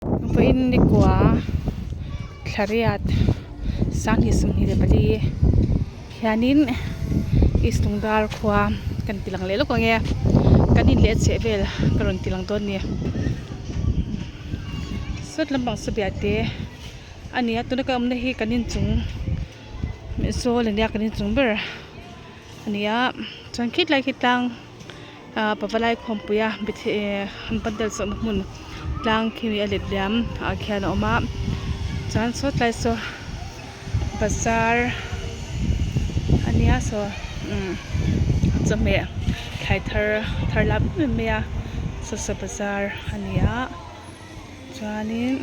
Vawiin nikua thlariat sanghnih 24 hianin East Lungdar khua kan ti lang leh lawk ang e kan in leh a chheh vel ka rawn ti lang dawn a ni sawt lampang saw biate a ni a tuna ka awmna hi kan inchung zawl a nia kan inchung ber a ni a chuan khitlai khi tlang ah pavalai khawmpui a an pandal zawhna hmun tlang khi a let liam ah khian a awm a chuan saw tlai saw bazar a nia saw umm chawhmeh thlai thar thar lam em em mai a saw saw bazar a ni a chuanin.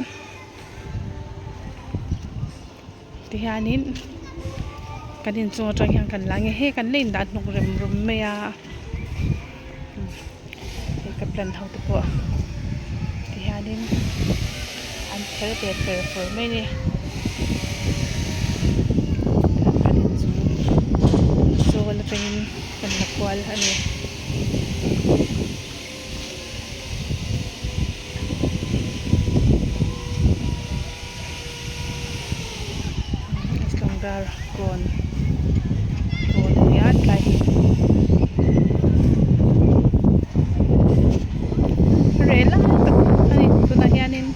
Tihianin kan inchung atang hian kan la nge hei kan la indah hnawk rem rum mai a hei ka plant ho te pawh tihianin an kher ve fer fur mai a ni kan inchung zawl atangin kan la kual a ni. Tlangval kawn kawn a nia tlai hi reh lai tak a ni tunah hianin.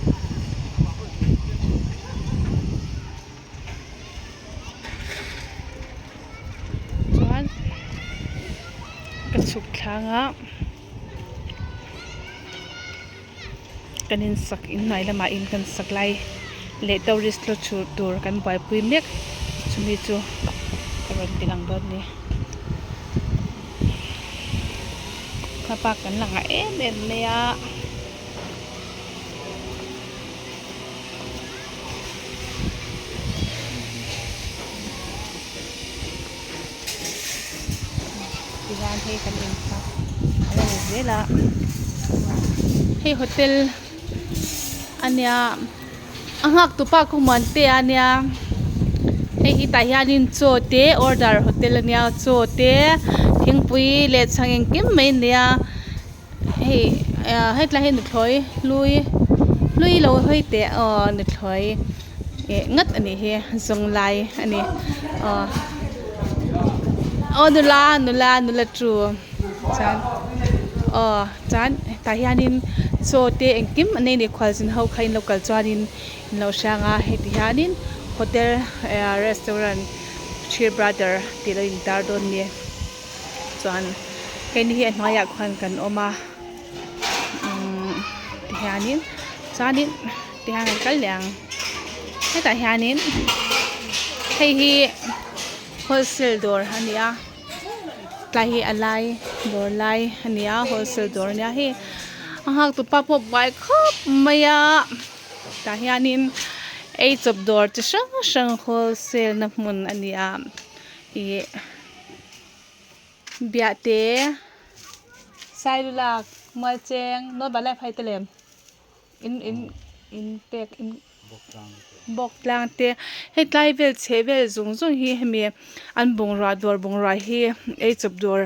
Chuan ka chhuk thlang a kan in sak inhnuai lamah in kan sak lai leh tourist lut chhuh tur kan buaipui mek chumi chu ka rawn ti lang dawn a ni thlalak kan la ngah em em mai a. Tihian hei kan in kha a lo ni zel a hei hotel a nia a nghak tu pa khu Muantea a nia hei hi tah hianin chaw te order hotel a nia chaw te thingpui leh chhang engkim mai a nia. Hei ah hetlai hi nuthlawi hlui hlui lo hawi teh aw nuthlawi eh ngat a nih hi zawng lai a ni aw aw nula nula nula chu chuan aw chuan tah hianin chaw te engkim an nei a ni khualzin ho kha in lo kal chuanin in lo hrang a heti hianin hotel eh restaurant three brother tih lo intar dawn a ni. Chuan keini hi a hnuaiah khuan kan awm a umm tihianin chuanin tihian kan kal leh ang hetah hianin hei hi wholesale dawr a ni a tlai hi a lai dawr lai a ni a wholesale dawr a nia hei a nghak tupa pawh buai khawp mai a tah hianin ei chawp dawr chi hrang hrang wholesale na hmun a ni a ih. Biahte Sailulak Mualcheng North Vanlaiphai te lem in in in pek in bawk tlang te hei tlai vel chheh vel zawng zawng hi hemi an bungrua dawr bungrua hi ei chawp dawr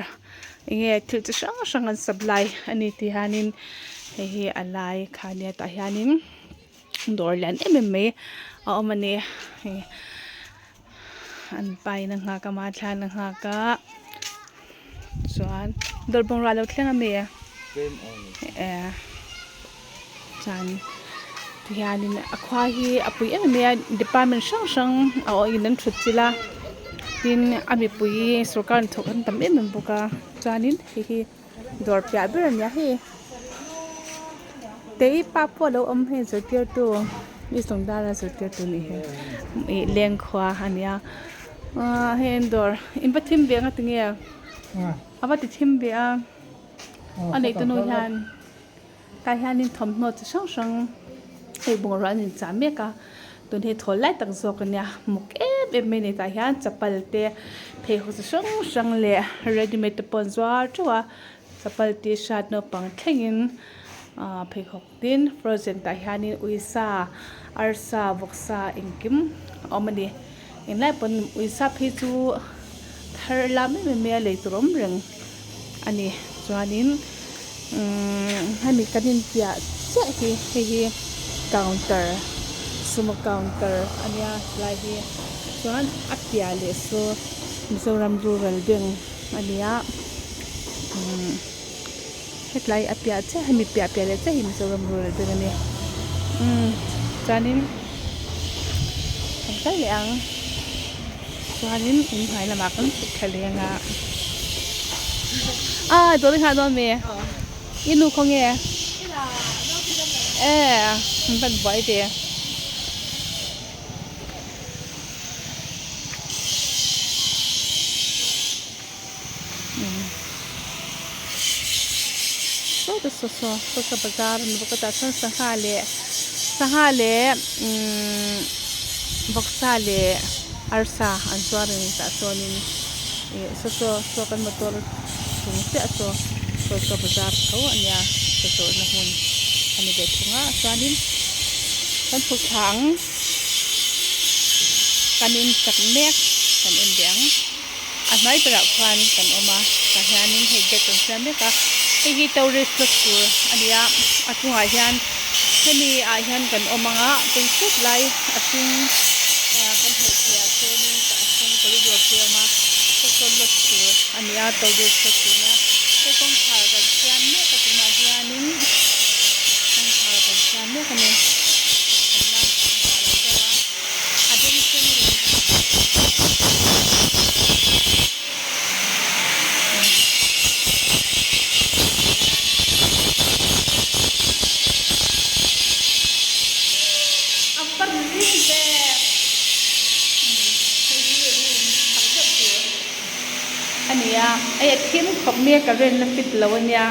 enge thil chi hrang hrang an supply a ni tih hianin hei hi a lai kha ania tah hianin dawr lian em em mai a awm a ni hei. An pa in a nghak a Mathlan a nghak a chuan dawr bungrua lo thleng ami eh chuan tihianin a khua hi a pui em em mai a department hrang hrang a awh in an thut chilh a tin a mipui sorkar hnathawk an tam em em bawk a chuanin hei hi dawr piah ber a nia hei tei pa pawh alo awm hei zirtirtu mi sawngdala zirtirtu nih hi ih lengkhua a nia ahh hei an dawr in va thim ve ang a tinge a va ti thim ve a a neih tunu hian tah hianin thawmhnaw chi hrang hrang hei bungrua an inchah mek a tun hi thawl lai tak zawk a nia muk em em mai a ni tah hian chapal te pheikhawk chi hrang hrang leh ready made te pawh an zuar teuh a chapal tshirt naupang thlengin ahh pheikhawk tin frozen tah hianin uisa arsa vawksa engkim a awm a ni englai pawn uisa phei chu thar lam em em mai a lei tur awm reng a ni chuanin umm hemi kan inpiah chiah hi hei hi. counter sumo counter a nia helai hi chuan a piah leh saw Mizoram rural bank a ni a umm hetlai a piah chiah hemi piah piah leh chiah hi Mizoram rural bank a ni umm chuanin kan kal leh ang chuanin in hnuai lamah kan chhuk thla leh ang a ah dawr i nghah dawn mi i nu khawnge e an van buai ve. Saw te saw saw saw saw bazar a ni bawk a tah chuan sangha leh sangha leh umm vawksa leh arsa an zuar a ni tah chuanin ih saw saw saw kan motor chung chiah saw saw saw bazar tho a nia saw zawrhna hmun a ni ve thung a chuanin kan chhuk thla ang kan insak mek kan en ve ang. A hnuai berah khuan kan awm a tah hianin hei gate an siam mek a hei hi tourist lot tur a ni a a chungah hian hemi ah hian kan awm ang a tui chut lai a hring ah kan hmuh theih ah chuanin tah sawn corridor te a awm a saw sawn lot tur a ni a tourist lot tur a nia hei kawngkhar kan siam mek a tunah hianin kawngkhar kan siam mek a ni kan la zah lo deuh a. A bengchheng reng a va ring ve hei hi room chak deuh tur a ni a hei a thim khawp mai a current la fit lo a nia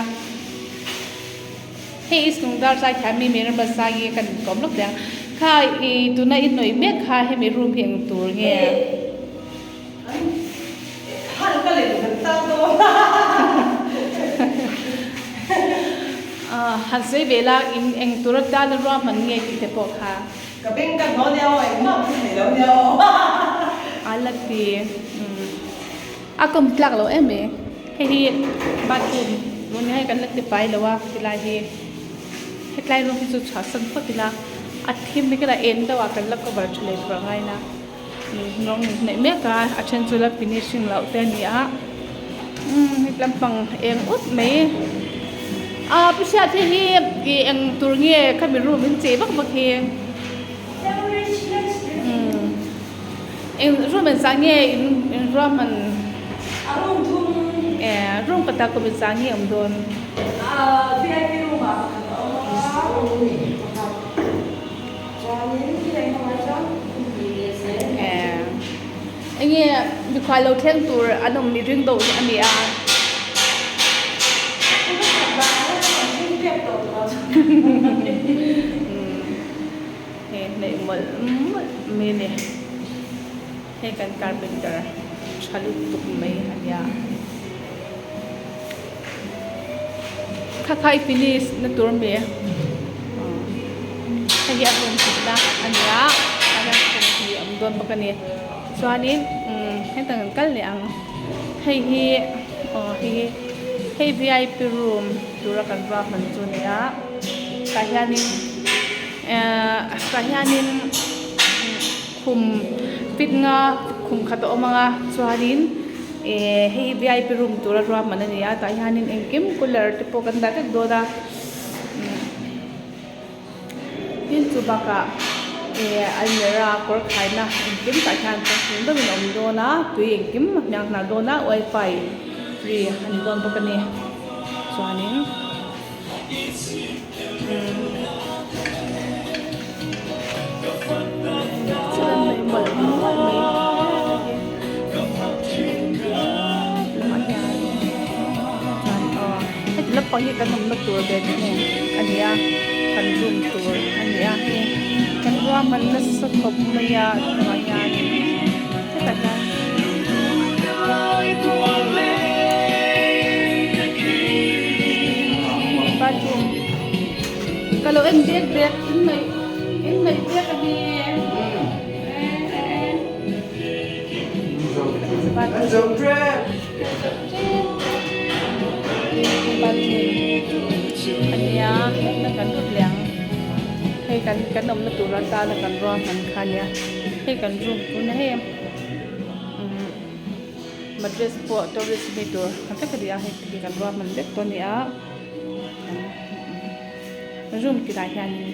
hei i sung dar zai thiam mi mi ram zai kan kawm lawk teh ang kha i tuna i hnawih mek kha hemi room hi eng tur nge. Han sawi ve la in eng tur atana ruahman nge tih te pawh kha. Ka beng ka hnawh nia aw engmah ka hre thei lo nia aw. A la ti a kawm tlak lo em e. Hei hi bathroom room hi kan la ti fai lo a tilai hi hetlai room hi chu chhuahsan phawt ila a thim hi kila eng deuh ah kan la cover tha leh tur a ngai na rawng hnaih mek a a then chu la finishing loh te a ni a umm heti lampang eng ut mai ah pu hriat hei hi ih eng tur nge khami room in chei vak vak hi umm. Eng room engzah nge in in ruahman? A room thum. E room kawtah kum engzah nge awm dawn? A VIP room ah pakhat a awm a, pakhat chuanin khi eng hmangah chuan room hnih leh zel. E enge mikhual lo thleng tur an awm i ring deuh a ni a. Hei hnaih mawlh mawlh mai a ni hei kan carpenter tha lutuk mai a nia kha kha i finish na tur mi hei hi a room thutna a ni a a hian khum hi a awm dawn bawk a ni chuanin umm hetah kan kal leh ang hei hi aw hei hi hei V I P room tura kan ruahman chu a ni a tah hianin. Ehh tah hianin khum fit nga khum khat a awm ang a chuanin ehh hei hi V I P room tura ruahman a ni a tah hianin engkim cooler te pawh kan dah vek dawn a tin chu bakah ehh almirah kawr khaina engkim tah hian changtlung deuhin a awm dawn a tui engkim a hniang hnar dawn a wifi free a ni dawn bawk a ni chuanin. Heti lampang hi kan awmna tur ve thung a ni a kan room tur a ni a hei kan ruahman nasa khawp mai a tunah hian hetah hian. Bathroom ka lo en bek bek in ngaih in ngaih bek a ni bathroom a nia heta kan lut leh ang. Hei kan kan awmna tur atana kan ruahman kha ania hei kan room tuna hei umm mattress pawh tourist mi tur ang vek a ni a hei te hi kan ruahman vek tawh a ni a room tinah hianin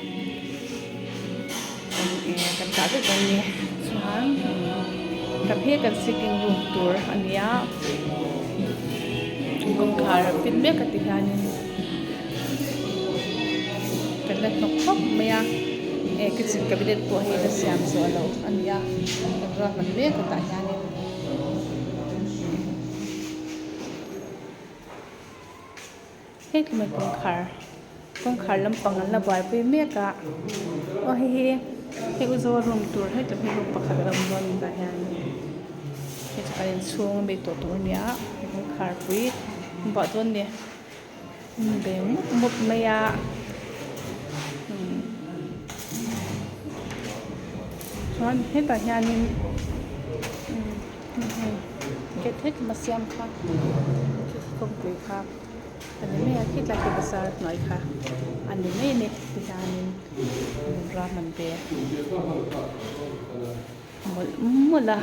kan eh kan dah vek dawn a ni chuan tam hi kan sitting room tur a ni a kawngkhar a fit mek a ti hianin. Kan la hnawk khawp mai a eh kitchen cabinet pawh hei la siam zawh loh a ni a kan ruahman mek a tah hianin hei tlumah kawngkhar kawngkhar lampang an la buaipui mek a aw hei hi hei u zawl room tur hei tlum hi room pakhat a lo awm dawn a ni tah hianin hei chu kan inchhung ami tawh tur a ni a kawngkhar pui buah dawn a ni. Be mup mup mai a chuan hetah hianin gate hetlem a siam kha kawngpui kha a ni mai a khitlai khi bazar hnuai kha a ni mai a ni tihianin ruahman ve mawlh mawlh a.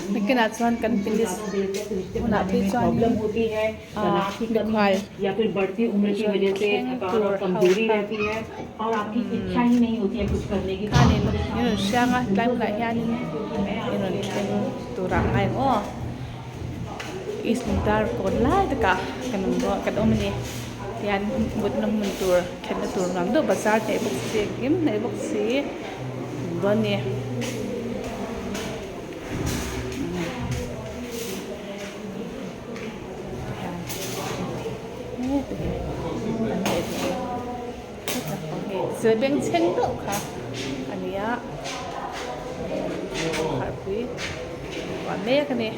Nakinah chuan kan finish hunah phei chuanin ahh mikhual rawn thleng tur ho kha khanin in rawn hriang a tlai hunah hianin in rawn thleng turah a ngai ang aw East Lungdar kawn lai takah kan awm bawk kan awm a ni tihian mutna hmun tur thlenna tur nuam deuh bazar hnaih bawk si engkim hnaih bawk si. Dawn ni. Thil bengchheng deuh kha a ni a kharpui a mek a ni.